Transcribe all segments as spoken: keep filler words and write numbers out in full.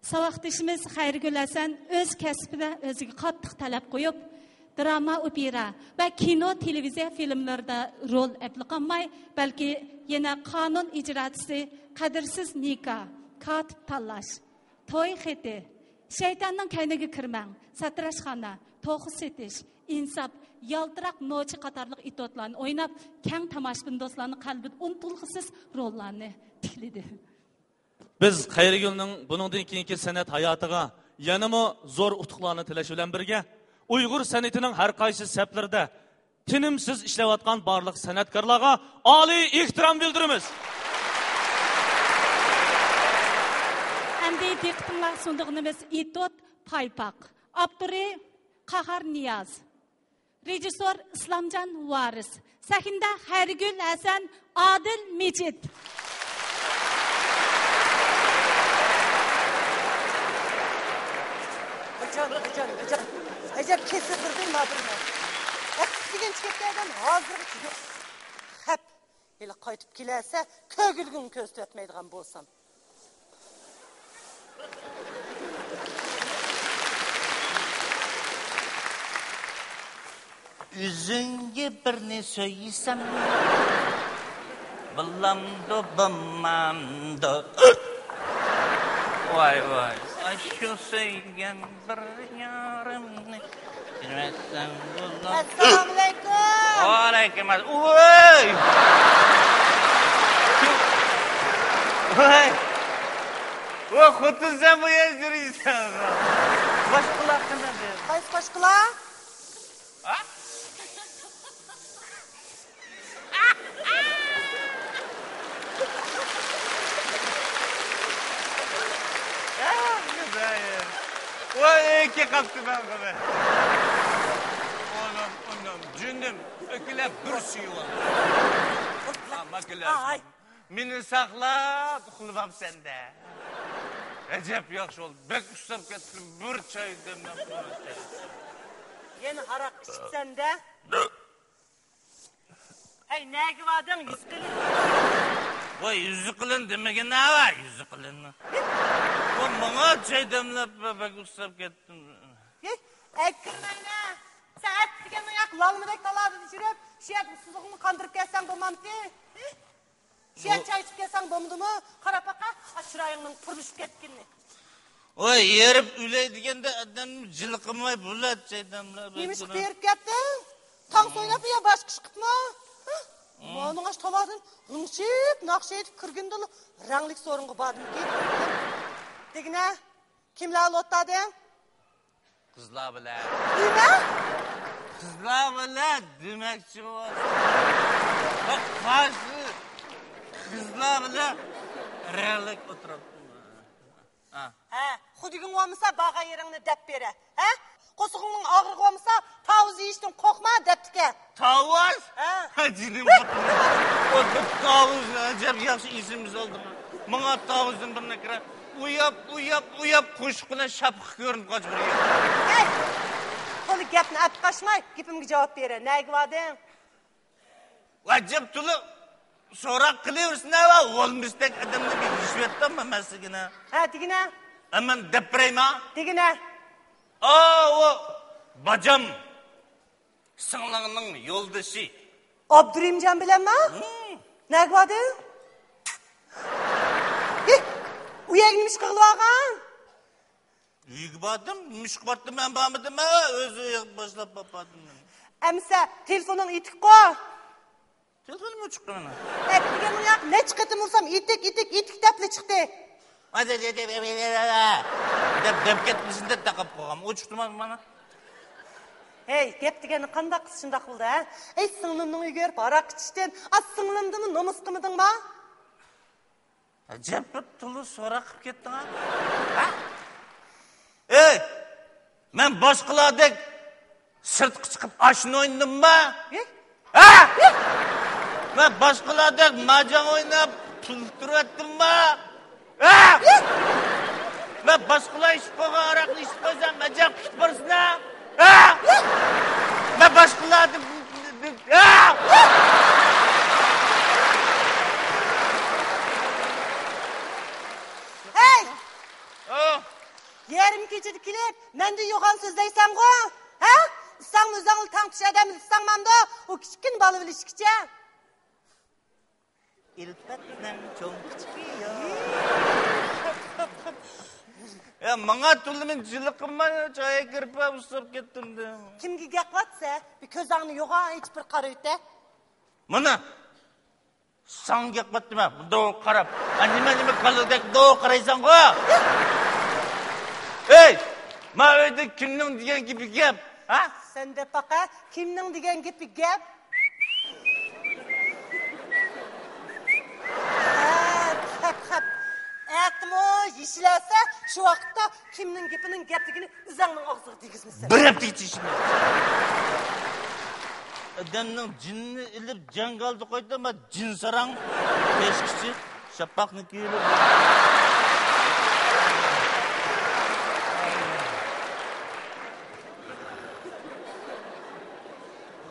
ساۋاقدىشىمىز خەيرىگۈل ھەسەن ئۆز كەسپىدە ئۆزىگە قاتتىق تەلەپ قويۇپ، دىراما، ئوپېرا ۋە كىنو، تېلېۋىزىيە فىلىملىرىدا رول ئەپلا قالماي، بەلكى يەنە قانۇن ئىجراچىسى، قەدىرسىز نىكاھ، كاتىپ تاللاش، توي خېتى، شەيتاننىڭ كەينىگە كىرمەڭ، ساتىراشخانا، توخۇ سېتىش، ئىنساپ، يالتىراق نوچى قاتارلىق ئېتيۇدلارنى ئويناپ، كەڭ تاماشىبىن دوستلارنىڭ قەلبىدە ئۇنتۇلغۇسىز روللارنى تىكلىدى. بىز خەيرىگۈلنىڭ بۇنىڭدىن كېيىنكى سەنئەت ھاياتىغا يەنىمۇ زور ئۇتۇقلارنى تىلەش بىلەن بىرگە، ئۇيغۇر سەنئىتىنىڭ ھەر قايسى سەپلىرىدە تىنىمسىز ئىشلەۋاتقان بارلىق سەنئەتكارلارغا ئالىي ئېھتىرام بىلدۈرىمىز. ئەمدى دىققىتىڭلارغا سۇنىدىغىنىمىز ئېتيۇد پايپاق. ئاپتورى قاھار نىياز. رېژىسسور ئىسلامجان ۋارىس. سەھنىدە خەيرىگۈل ھەسەن، ئادىل مىجىت. ئاجان، ئاجان، ئاجان. ئەجەب كېسىل بىردىن مادۇرما. ئەقىس دېگەن چىقىپ كەلگەن ھازىرغىچە يوق. خەپ. ھېلى قايتىپ كېلەرسە، كۆرگۈلۈكۈڭنى كۆرسىتىۋەتمەيدىغان بولسام. ئۆزۈڭگە بىرنى سۆيسەم، بولامدۇ، بولمامدۇ؟ ۋاي، ۋاي. ئاشۇ سۆيگەن بىر يارىمنى ئەسسالامۇئەلەيكۇم. ۋەئەلەيكۇم ئەسسالام. ۋوي! ۋوي! ۋوي، خوتۇن سەن بۇ يەردە يۈرۈيسەن. باشقىلار قانداق؟ قايسى باشقىلار؟ ھە؟ ۋاي، ئېكى قاپتىمەن قىلى. ئۇنۇم، ئۇنۇم، جۈنۈم، ئۆكۈلەپ بىر سۈيۈۋال. ماكىياژ. ئاي. مېنى ساقلاپ ئۇخلىماپسەن-دە. ئەجەب ياخشى بولدى. بەك ئۇسساپ كەتتىم. بىر چاي دەملەپ قويۇڭ. يەنە ھاراق ئىچىپسەن-دە. ھەي، نەگە باردىڭ، يۈزى قېلىن؟ ۋاي، يۈزى قېلىن دېمىگىن ھاۋا، يۈزى قېلىننى. ۋا، ماڭا چاي دەملەپ، بەك ئۇسساپ كەتتىم. ھېي، ئەكىرمەينە. سەن ئەتىگەن ياق لالمىدەك تالادا يۈرۈپ، شۇ يەردە ئۇسسۇزلۇقۇڭنى قاندۇرۇپ كەلسەڭ بولمامتى؟ ھېي، شۇ يەردە چاي ئىچىپ كەلسەڭ بولمىدىمۇ؟ قاراپ باقا، ئا، چىرايىڭنىڭ پۇرلىشىپ كەتكىنىنى. ۋاي، ھېرىپ ئۆلەي دېگەندە ئادەم جىلقىماي بولاتتى، ئادەملەر. نېمىشقا ھېرىپ كەتتىڭ؟ تاڭ سويناپمۇ يا باشقا ئىش قىپمۇ؟ ھە؟ مانىڭاش تالادىن غىڭشىپ، ناخشا ئېيتىپ كىرگىنىدىلا رەڭلىك سورۇنغا باردىمكىن. دېگىنە، كىملەر بىلەن ئولتۇردىڭ؟ قىزلار بىلەن. نېمە؟ قىزلار بىلەن دېمەكچى بولدۇم. بەك قارشى. قىزلار بىلەن رەڭلىك ئولتۇرۇپتىمەن. ھە. ھە، خۇدىگىڭ بولمىسا، بارغان يېرىڭنى دەپ بېرە. ھە؟ قورسىقىڭنىڭ ئاغرىقى بولمىسا، تاۋۇز يېيىشتىن قورقما، دەپتىكەن. تاۋۇز؟ ھە. ھە، جېنىم قۇتۇلدى. ئۇ بىر تاۋۇز، ئەجەب ياخشى ئېسىمگە سالدىڭ. ماڭا تاۋۇزدىن بىرنى كىرە. ئۇياپ، ئۇياپ، ئۇياپ، قوشۇق بىلەن شاپىقى كۆرۈنۈپ قاچ بىر يەر. ھەي! تولا گەپنى ئەپ قاچماي، گېپىمگە جاۋاب بېرە. نەگە باردىڭ؟ ئەجەب تولا سوراق قىلىۋېرىسەن ھە، بولمىسىدەك ئادەمنى بىر يېشىۋەتتىم مەن سىزگىنە. ھە، دېگىنە. ھە، مەن دەپ بېرەيمۇ؟ دېگىنە. ئا، ئۇ باجام. سىڭلىڭنىڭ يولدىشى. ئابدۇرېھىمجان بىلەنمۇ؟ ھىم. نەگە باردىڭ؟ ھېي، ئۇ يەرگە نېمە ئىش قىلىپ بارغان؟ ئۆيگە باردىم، نېمە ئىشقا باردىم، مەن بارمىدىم، ھە، ئۆزى باشلاپ باردىم. ئەمىسە، تېلېفونۇڭ ئېتىكقۇ؟ تېلېفونۇم ئۆچۈككەن مېنىڭ. ئەتىگەن ياق، نەچچە قېتىم ئۇرسام، ئېتىك، ئېتىك، ئېتىك دەپلا چىقتى. دەپ، دەپ كەتمىسۇن دەپ تاقاپ قويغان. ئۇ چىقتىمۇ مانا. ھەي، گەپ دېگەننى قانداق قىلسا شۇنداق بولىدۇ، ھە؟ ھەي، سىڭلىمنىڭ ئۆيىگە بېرىپ ھاراق ئىچىشتىن، ئا، سىڭلىمدىنمۇ نومۇس قىلمىدىڭما؟ ئەجەب بىر تولا سوراق قىلىپ كەتتىڭ ھە؟ ھە؟ ئەي، مەن باشقىلاردەك سىرتقا چىقىپ ئاشنا ئوينىدىمما؟ ھە؟ ھە؟ مەن باشقىلاردەك ماجاڭ ئويناپ پۇل تۇرۇۋەتتىمما؟ ھە؟ مەن باشقىلار ئىچىپ قويغان ھاراقنى ئىچىپ قويسام، ئەجەب قۇتۇپ بارسىنا؟ ھە؟ مەن باشقىلاردىن، ھە؟ ھەي! ئا! يېرىم كېچىدە كېلىپ، مەندىن يوغان سۆزلەيسەنغۇ؟ ھە؟ ئىسساڭمۇ ئۆزۈڭلا تەڭتۇش ئادەمنى ئىسساڭمامدۇ؟ ئۇ كىچىككىنە بالا بىلىشكىچە. ئۈلپەتنىڭ چوڭ كىچىكى يوق. يا، ماڭا تولىمۇ جىلىقىنماي، چايغا كىرىپ ئۇسساپ كەتتىم دە. كىمگە گەپ قىلاتسە؟ بىر كۆزۈڭنى يوغان ئېچىپ بىر قارىۋېتە. مانا، ساڭا گەپ قىلاتتىم، مۇنداق قاراپ. ھە، نېمە، نېمە، كالىدەك مۇنداق قارايسەنغۇ؟ ئەي، ما ئۆيدە كىمنىڭ دېگەن گېپى گەپ؟ ھە؟ سەن دەپ باقە، كىمنىڭ دېگەن گېپى گەپ؟ ھە، خەپ، خەپ. ئەتىمۇ يېشىلەرسە، شۇ ۋاقىتتا كىمنىڭ گېپىنىڭ گەپلىكىنى ئۆزۈڭنىڭ ئاغزىغا دېگۈزمىسەن. بىر ھەپتە ئىچىشىمە. ئادەمنىڭ جېنىنى ئېلىپ جاڭگالدا قويدى، ما جىن ساراڭ. كەچكىچە شاپاقنى كىيىپ.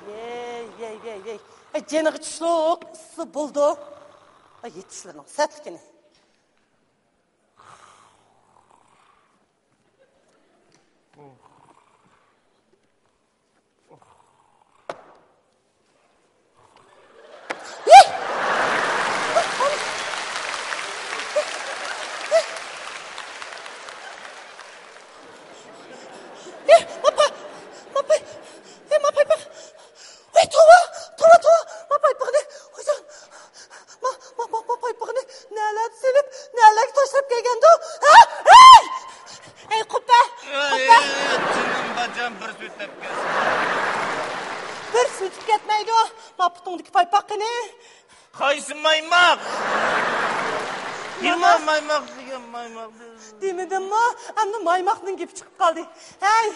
يەي، يەي، يەي، يەي. ئاي، جېنىغا چۈشلۈك ئىسسى بولدى. ئاي، يېتىشلىرىنىڭ سەتلىكىنى. ئەي، ماپاي، ماپاي، ئەي، ماپاي، ماپاي. ۋاي، توۋا، توۋا، توۋا، ما پايپىقنى، ۋايجان، ما، ما، ما، ما پايپىقنى نەلەرگە سېلىپ، نەلەرگە تاشلاپ كەلگەندۇ؟ ھە؟ ھەي! ھەي، قوپە! ئەي، قوپە! ئەي، جېنىم باجام بىر سۈرتەپ كەتسۇن. بىر سۈرتۈپ كەتمەيدۇ. ما پۇتۇڭدىكى پايپاق قېنى؟ قايسى مايماق؟ مانا. نېمە مايماق دېگەن مايماق؟ دېمىدىممۇ؟ ئەمدى مايماقنىڭ گېپى چىقىپ قالدى. ھەي،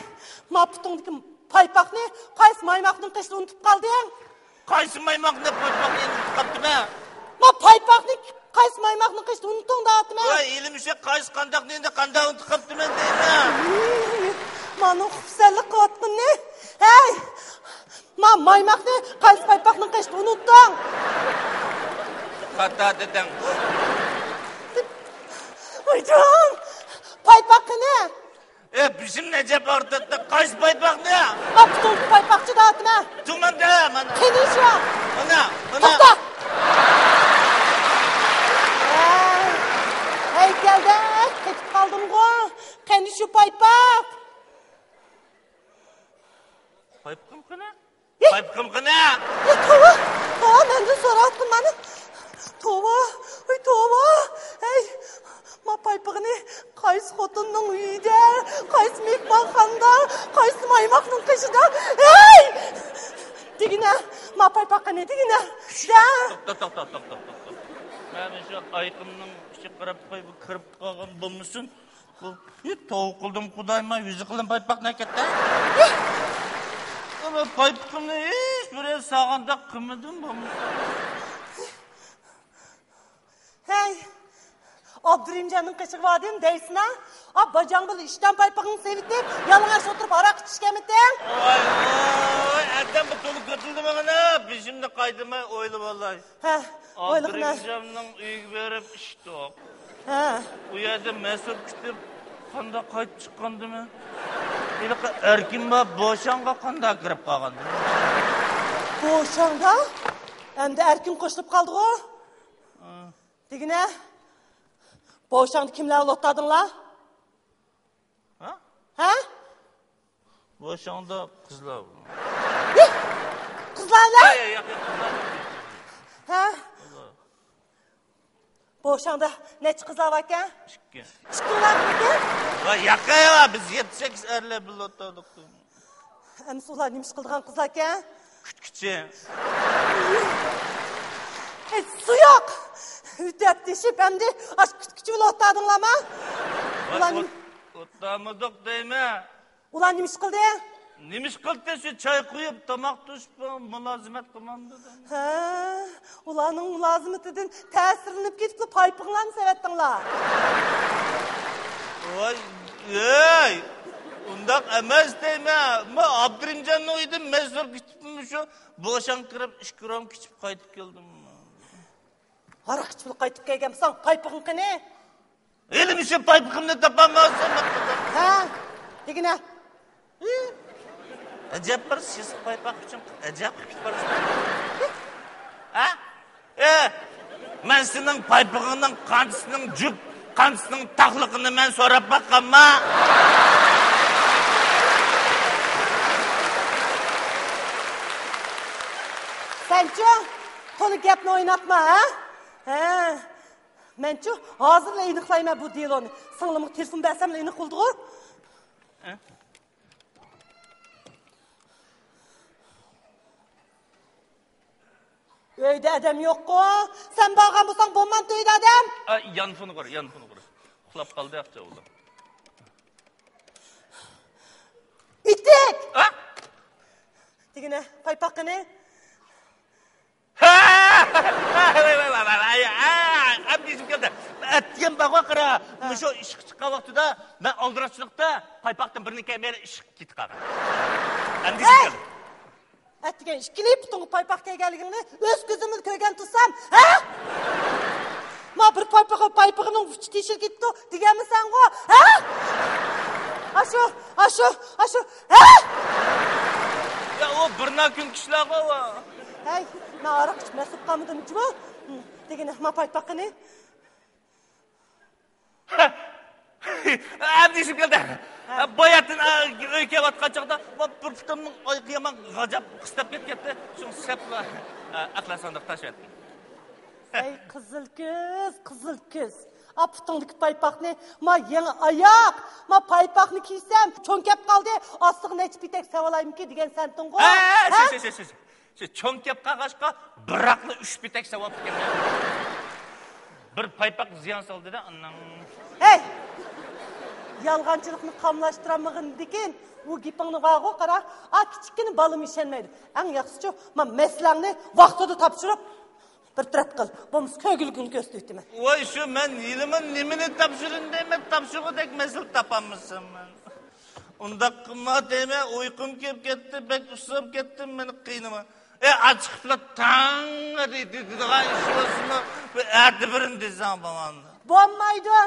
ما پۇتۇڭدىكى پايپاقنى قايسى مايماقنىڭ قېشىدا ئۇنتۇپ قالدىڭ؟ قايسى مايماقنى، پايپاقنى ئۇنتۇپ قاپتىمەن؟ ما پايپاقنى قايسى مايماقنىڭ قېشىدا ئۇنتۇڭ دەۋاتىمەن؟ ۋاي، ھېلىمۇ شۇ قايسى قانداقنى ئەمدى قانداق ئۇنتۇپ قاپتىمەن دەيمەن. مانا خۇپسەنلىك قىلىۋاتقىنىنى. ھەي، ما مايماقنى قايسى پايپاقنىڭ قېشىدا ئۇنتۇڭ؟ خاتا دېدىڭ. ۋايجان، پايپاق قېنى؟ ئە، بېشىم نەجەپ ئاغرىتاتتى. قايسى پايپاقنى؟ ما پۇتۇڭدىكى پايپاقچە دەۋاتىمەن. تۇماندا، مانا. قېنى شۇ؟ مانا، مانا. توختا! ھەي، ھەيكەلدەك قېتىپ قالدىمغۇ. قېنى شۇ پايپاق؟ پايپىقىم قېنى؟ يە. پايپىقىم قېنى؟ يە، توۋا، توۋا، مەندىن سوراۋاتقىن مانا. توۋا، ۋاي، توۋا. ھەي، ما پايپىقىنى قايسى خوتۇننىڭ ئۆيىدە، قايسى مېھمانخانىدا، قايسى مايماقنىڭ قېشىدا؟ ھەي! دېگىنە، ما پايپاق قېنى دېگىنە. دە. توختا، توختا، توختا، توختا، توختا. مەن شۇ ئايىقىمنىڭ ئىچىگە قاراپ قوي، بۇ كىرىپ قالغان بولمىسۇن. بۇ، ھېي، توۋا قىلدىم خۇدايىم، يۈزى قىلىم پايپاق نەكەتتە. ئەمما پايپىقىمنى ھېچ بىرى ساغانداق قىلمىدىم بولمىسا. ھەي، ئابدۇرېھىمجاننىڭ قېشىغا باردىم دەيسىنا؟ ئا، باجاڭ بىلەن ئىشتان پايپىقىڭنى سېۋىتىپ، يالىڭاچ ئولتۇرۇپ ھاراق ئىچىشكەنمىتىڭ؟ ۋاي، ۋاي، ئەتەم بۇ تولا كۆتۈردى ماڭا، بېشىمنى قايتۇرماي ئويلىۋالاي. ھە، ئويلىغىنا. ئابدۇرېھىمجاننىڭ ئۆيىگە بېرىپ ئىچتۇق. ھە. ئۇ يەردە مەسئۇل كۈتۈپ، قانداق قايتىپ چىققاندىمەن؟ ھېلىقى ئەركىن بار بوشاڭغا قانداق كىرىپ قالغاندىمەن؟ بوشاڭدا؟ ئەمدى ئەركىن قوشۇلۇپ قالدىغۇ؟ ھە. دېگىنە، بوشاڭدا كىملەر بىلەن ئولتۇردۇڭلار؟ ھە؟ ھە؟ بوشاڭدا قىزلار. يە! قىزلار بىلەن؟ ياق، ياق، ياق، قىزلار. ھە؟ قىزلار. بوشاڭدا نەچچە قىزلار باركەن؟ ئىككى. ئىككىلا باركەن؟ ۋاي، ياق، ياق، بىز يەتتە سەككىز ئەرلەر بىللە ئولتۇردۇق. ئەمىسە ئۇلار نېمە ئىش قىلىدىغان قىزلاركەن؟ كۈتكۈچى. ئەي، سۇيۇق! ھۆددەپ تېشىپ ئەمدى ئاشۇ كۈتكۈچى بىلەن ئولتۇردۇڭلارمۇ؟ ۋاي، ئۇلار نېمە ئوت-، ئولتۇرمىدۇق دەيمەن. ئۇلار نېمە ئىش قىلدى؟ نېمە ئىش قىلدى؟ شۇ چاي قۇيۇپ، تاماق توشۇپ، مۇلازىمەت قىلمامدۇ دەيمەن. ھە، ئۇلارنىڭ مۇلازىمىتىدىن تەسىرلىنىپ كېتىپلا پايپىقىڭلارنى سېۋەتتىڭلار. ۋاي، ئەي، ئۇنداق ئەمەس دەيمەن. مەن ئابدۇرېھىمجاننىڭ ئۆيىدىن مەسئۇل كېتىپمۇ شۇ بوشاڭ كىرىپ ئىككى رومكا ئىچىپ قايتىپ كەلدىم. ھاراق ئىچىپلا قايتىپ كەلگەنمىسەن، پايپىقىڭ قېنى؟ ھېلىمۇ شۇ پايپىقىمنى تاپالمايسەن. ھە، دېگىنە. ئەجەب بىر سېسىق پايپاق ئۈچۈن ئەجەب قىلىپ كېتىپ بارىسەن. ھە؟ ئە، مەن سېنىڭ پايپىقىڭنىڭ قانچىسىنىڭ جۈپ، قانچىسىنىڭ تاقلىقىنى مەن سوراپ باققانما؟ سەنچۇ، تولا گەپنى ئويناتما، ھە؟ ھە. مەنچۇ، ھازىرلا ئېنىقلايمەن بۇ دېلونى. سىڭلىمغا تېلېفون بەرسەملا ئېنىق بولىدىغۇ؟ ھە؟ ئۆيدە ئادەم يوققۇ. سەن بارغان بولساڭ بولمامتى ئۆيدە ئادەم؟ ئا، يانفونغا قارا، يانفونغا قارا. ئۇخلاپ قالدى ئاقچا ئوغلۇم. ئىتتىك! ئا؟ دېگىنە، پايپاققىنى. ھە! ۋاي، ۋاي، ۋاي، ۋاي، ۋاي، ھە! ئەمدى ئېسىم كەلدى. ئەتىگەن بارغۇ قارا، مۇشۇ ئىشقا چىققان ۋاقتىدا مەن ئالدىراشچىلىقتا پايپاقتىن بىرنى كىيمەيلا ئىشقا كېتىپ قالغان. ئەمدى ئېسىم كەلدى. ئەتىگەن ئىككىلى پۇتۇڭغا پايپاق كىيگەنلىكىڭنى ئۆز كۆزۈم بىلەن كۆرگەن تۇرسام، ھە؟ ما بىر پايپىقى، پايپىقىنىڭ ئۇچى تېشىلىپ كېتىپتۇ دېگەنمىسەنغۇ، ھە؟ ئاشۇ، ئاشۇ، ئاشۇ، ھە؟ يا، ئۇ بىر ناكۈن كىشىلەرغۇ ئۇ. ھەي، مەن ھاراق ئىچىپ مەست بولۇپ قالمىدىم جۇمۇ؟ دېگىنە، ما پايپاقىنى. ئەمدى ئېسىم كەلدى. باياتىن ئۆيگە كېلىۋاتقان چاغدا بىر پۇتۇمنىڭ ئايىقى يامان غاجاپ قىستاپ كەتكەنتى. شۇڭا سەپلا ئەقلەت ساندۇق تاشلاۋەتتىم. ئەي قىزىل كۆز، قىزىل كۆز. ئا پۇتۇڭدىكى پايپاقنى، ما يېڭى ئاياق، ما پايپاقنى كىيسەم چوڭ كەپ قالدى. ئاستىغا نەچچە پېتەك سېۋالايمىكىن دېگەن سەنتىڭغۇ؟ ھە، ھە؟ شۇ، شۇ، شۇ، شۇ، شۇ. شۇ چوڭ كەپ قالغاچقا، بىراقلا ئۈچ پېتەك سېۋىپ كەلگەن. بىر پايپاق زىيان سالدى-دە، ئاناڭ. ھەي! يالغانچىلىقنى قاملاشتۇرالمىغىنىدىكىن، ئۇ گېپىڭنى بارغۇ قارا، ئا كىچىككىنە بالىمۇ ئىشەنمەيدۇ. ئەڭ ياخشىسىچۇ، ما مەسىلەڭنى ۋاقتىدا تاپشۇرۇپ، بىر تەرەپ قىل. بولمىسا كۆرگۈلۈكۈڭنى كۆرسىتىۋېتىمەن. ۋاي شۇ، مەن ھېلىمۇ نېمىنى تاپشۇرىمەن دەيمەن، تاپشۇرغۇدەك مەسىلە تاپالمىسام مەن. ئۇنداق قىلما دەيمەن، ئۇيقۇم كېلىپ كەتتى، بەك ئۇسساپ كەتتىم، مېنى قىينىما. ئە، ئاچىقىپلا تاڭ دېيدىغان ئىش بولسىمۇ، بىر ئەتە بېرىمەن دېسەڭ بولامدۇ؟ بولمايدۇ.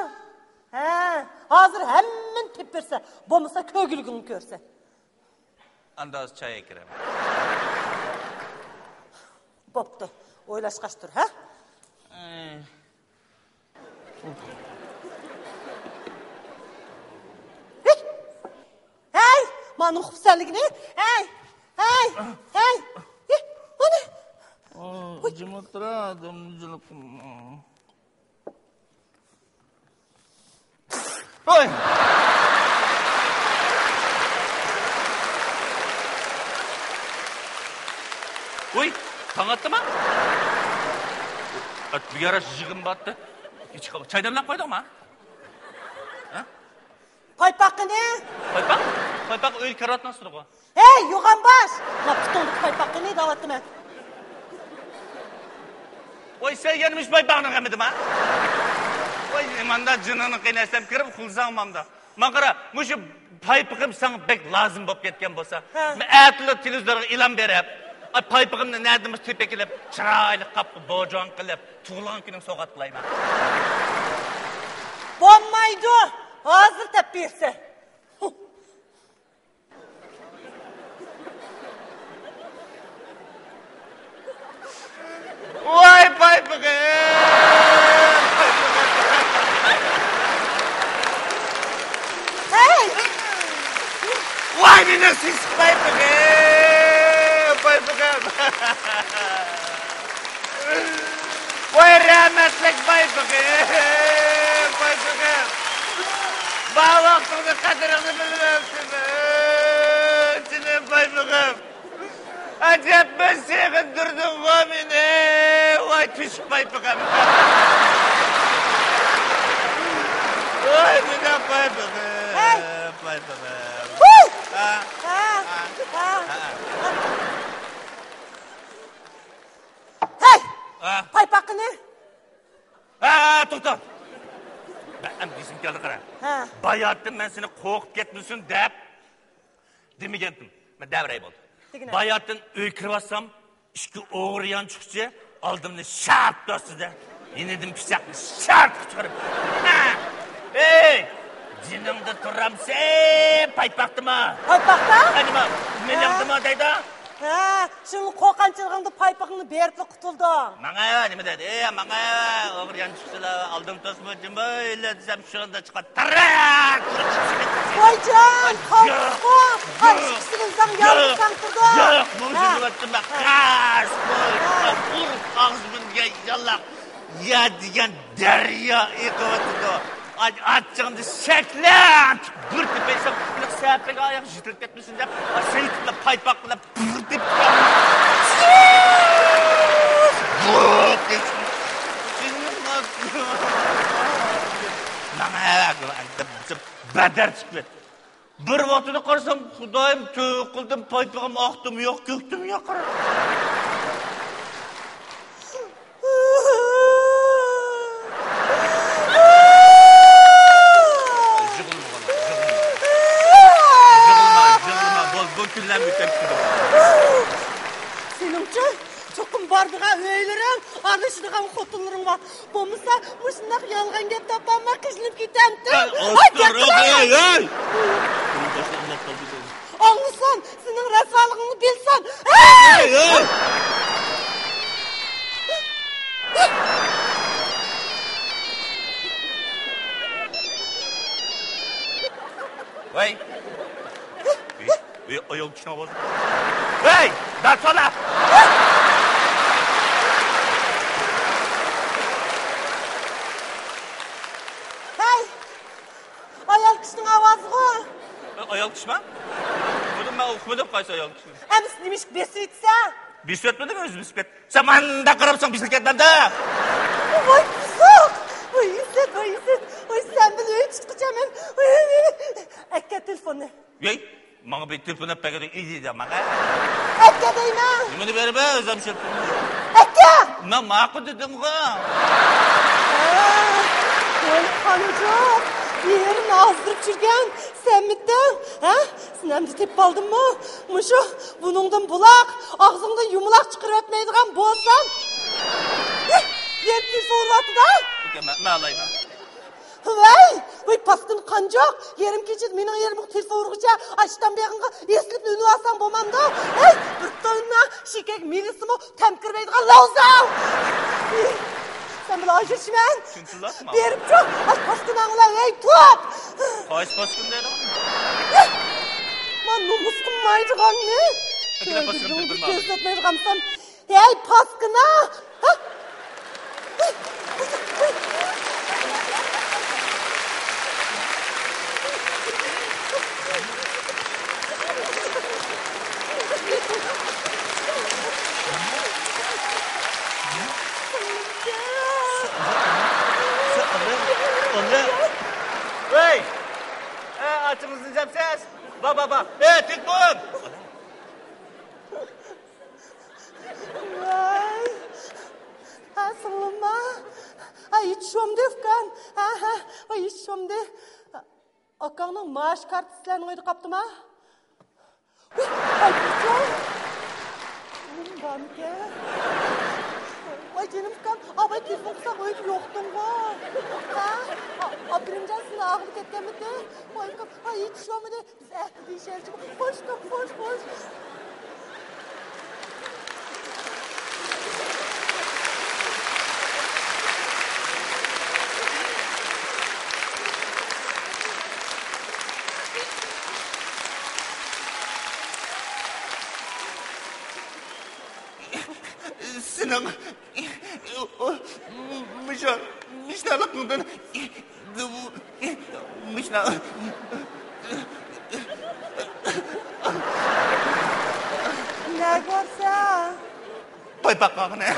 ھە، ھازىر ھەممىنى تېپىپ بېرىسەن، بولمىسا كۆرگۈلۈكۈڭنى كۆرىسەن. ئاندىن ھازىر چاي ئەكىرەم. بوپتۇ، ئويلاشقاچ تۇر، ھە؟ ئەي. ھەي! ھەي! مانىڭ خۇپسەنلىكىنى! ھەي! ھەي! ھەي! ھەي! مانا! جىم ئولتۇرا، جىم. ھوي! ھوي، تاڭ ئاتتىما؟ ئات، بۇ ياراش يىغىن باتتى. چاي دەملەپ قويدۇڭما؟ ھە؟ پايپاقىنى؟ پايپاق؟ پايپاق ئۆيدە كارىۋاتنىڭ ئۈستىدىغۇ. ھەي، يوغان باش! ما پۇتۇڭدىكى پايپاقىنى دەۋاتىمەن. ۋاي، سەن يەنە مۇشۇ پايپاقنىڭ غېمىدىما؟ ۋاي، نېماندا جېنىڭنى قىينايسەن، كىرىپ ئۇخلىساڭ مامدا. ماڭا قارا، مۇشۇ پايپىقىم ساڭا بەك لازىم بولۇپ كەتكەن بولسا، ھە. مەن ئەتىلا تېلېۋىزورغا ئېلان بېرىپ، ئاي، پايپىقىمنى نەدىن تېپىپ ئەكېلىپ، چىرايلىق قاپقا بوجاڭ قىلىپ، تۇغۇلغان كۈنۈڭ سوۋغات قىلايمەن. بولمايدۇ، ھازىر تېپىپ بېرىسەن. ۋاي پايپىقىم! ھەي! ۋاي مېنىڭ سېسىق پايپىقىم! پايپىقىم! ۋاي رەھمەتلىك پايپىقىم، پايپىقىم. بار ۋاقتىڭنى قەدرىڭنى بىلمەپتىمەن، جېنىم پايپىقىم. ئەجەب بىر سېغىندۇردۇڭغۇ مېنى، ۋاي تۆشۈك پايپىقىم. ۋاي مېنىڭ پايپىقىم، ھەي! پايپىقىم. ھۇي! ھە؟ ھە؟ ھە؟ ھە؟ ھە؟ ھەي! ھە؟ پايپاقىنى! ھە، توختا! مەن ئەمدى ئېسىمگە كەلدى، قارا. ھە. باياتىن مەن سېنى قورقۇپ كەتمىسۇن دەپ دېمىگەنتىم. مەن دەۋرەي بولدى. دېگىنە. باياتىن ئۆيگە كىرىۋاتسام، ئىككى ئوغرى يانچۇقچى ئالدىمنى شارت توستىدە، يېنىدىن پىچاقنى شارت چىقىرىپ، ھە! ئەي، جېنىڭدا تۇرامسەن، پايپاقتىما؟ پايپاقتا؟ ھە، نېمە، مىللىڭدىما دەيدۇ؟ ھە، شۇڭا قورققانچىلىقىڭدا پايپىقىڭنى بېرىپلا قۇتۇلدۇڭ. ماڭا نېمە دەيدۇ؟ ئەي، ماڭا، ئوغرى يانچۇقچىلار، ئالدىڭ توسما، جىمىيلا دېسەم، شۇندا چىققان تارراق! ۋايجان، قالتىسقا، قارشى كىشىدىن ساڭ يالغۇز ساڭ تۇردۇڭ. ياق، بۇ ھە. يۈزۈڭ ئاچچىماق، ھە. قاس قوي، ھە. ئۇر ئاغزىمنى يالاق. يا دېگەن دەريا ئېقىۋاتىدۇ. ئاچ-، ئاچچىقىمدىن سەكلەپ بىر تېپەيسەم، سەپىگە ئاياق يېتىلىپ كەتمىسۇن دەپ، سېلىپ پايپاق بىلەن بىر تېپىپ، ماڭا بەدەر چىقىپ، بىر ۋاقتىدا قارىسام، خۇدايىم، تۆۋە قىلدىم، پايپىقىم ئاقتىمۇ يوق، كۆكتىمۇ يوق. يىغلىما، يىغلىما. يىغلىما، يىغلىما. بول، بۇ كۈنلەر ئۆتۈپ كېتىدۇ. سېنىڭچە؟ چوقۇم بارىدىغان ئۆيلىرىڭ، ئارىلىشىدىغان خوتۇنلىرىڭ بار. بولمىسا مۇشۇنداق يالغان گەپ تاپالماي قىينىلىپ كېتەمتىم. ھەي، ھەي، ئاي، ھەي، ھەي! ئاڭلىسام، سېنىڭ رەسۋالىقىڭنى بىلسەم. ھەي! ھەي، ھەي! ۋاي! ۋاي، ئايال كىشىنىڭ ئاۋازى. ھەي! دەرسالا! ھەي! ئايال كىشىنىڭ ئاۋازىغۇ! ئايال كىشىما؟ بۇنى مەن ئۇقمىدىم، قايسى ئايال كىشى؟ ئەمىسە نېمىشقا بېسىۋېتىسەن؟ بېسىۋەتمىدىم، ئۆزى بېسىپ كەتتى. سەن مانداق قاراپسەن، بېسىلىپ كەتمەمدۇ؟ ۋاي بۇزۇق! ۋاي ئىززەت، ۋاي ئىززەت! ۋاي سەن بىلەن ئۆي تۇتقۇچە مەن. ۋاي، ۋاي، ۋاي. ئەكە تېلېفوننى. ۋەي، ماڭا بىر تېلېفون ئەپ بەرگىن، ئىززەت ماڭا. ئەكە دەيمەن. نېمىنى بېرىمەن، ئۆزۈم شىركىتىم. ئەكە! مەن ماقۇل دېدىمغۇ. ھە، ۋاي قانجۇق، يېرىنى ئازدۇرۇپ يۈرگەن. سەنمىتىڭ، ھە؟ سېنى ئەمدى تېپىپ ئالدىممۇ؟ مۇشۇ بۇنىڭدىن بۇلاق، ئاغزىڭدىن يۇمىلاق چىقىرىۋەتمەيدىغان بولسام. ھە، يەنە تېلېفون ئۇرۇۋاتىدۇ. ئۇكا، مەن، مەن ئالايمەن. ۋەي، ۋەي، پاسكىنا قانجۇق، يېرىم كېچىدە مېنىڭ يېرىمغا تېلېفون ئۇرغۇچە، ئاشتان بېغىڭغا ئېسىلىپ ئۈنۈۋالساڭ بولمامدۇ؟ ھەي، بىر توننا شېكەك مېلىسىمۇ تەم كىرمەيدىغان لاۋزاۋ! سەن بىلەن ئاجرىشىمەن. چۈنتۇلاتما. بېرىپچۇ، ئاش پاسكىناڭ بىلەن، ھەي، توپ! قايسى پاسكىنا دەيدۇ؟ مانا نومۇس قىلمايدىغاننى. ئەكىلە پاسكىنا كۆزلەتمەيدىغانسەن. ھەي، پاسكىنا! ھە؟ ۋەي! ئە، ئاچىڭىزنى جەپسىز! با، با، با! ئە، تېلېفون! ۋاي. ھە، سىڭلىمما. ھە، يېتىشىۋامدى، ئۇكام. ھە، ھە، ۋاي، يېتىشىۋامدى. ئاكاڭنىڭ مائاش كارتىسى سىلەرنىڭ ئۆيدە قاپتىما؟ ۋاي، ئايتمىچۇ. بارمىكەن؟ ۋاي، جېنىم ئۇكام، ئاباي تېلېفون قىلساق ئۆيدە يوقتۇڭغۇ. ھە؟ ئا-، ئاپىرىمجان سېنى ئاغرىپ كەتكەنمىدى؟ ۋاي، ئۇكام، ھە، يېتىشىۋامدى. بىز ئەھدى دېيىشەلچىمۇ؟ خوش، خوش، خوش. سېنىڭ مۇشۇ مۇشۇنداقلىقىڭدىن مۇشۇنداق. نەگە بارسەن؟ پايپاق قالغىنى.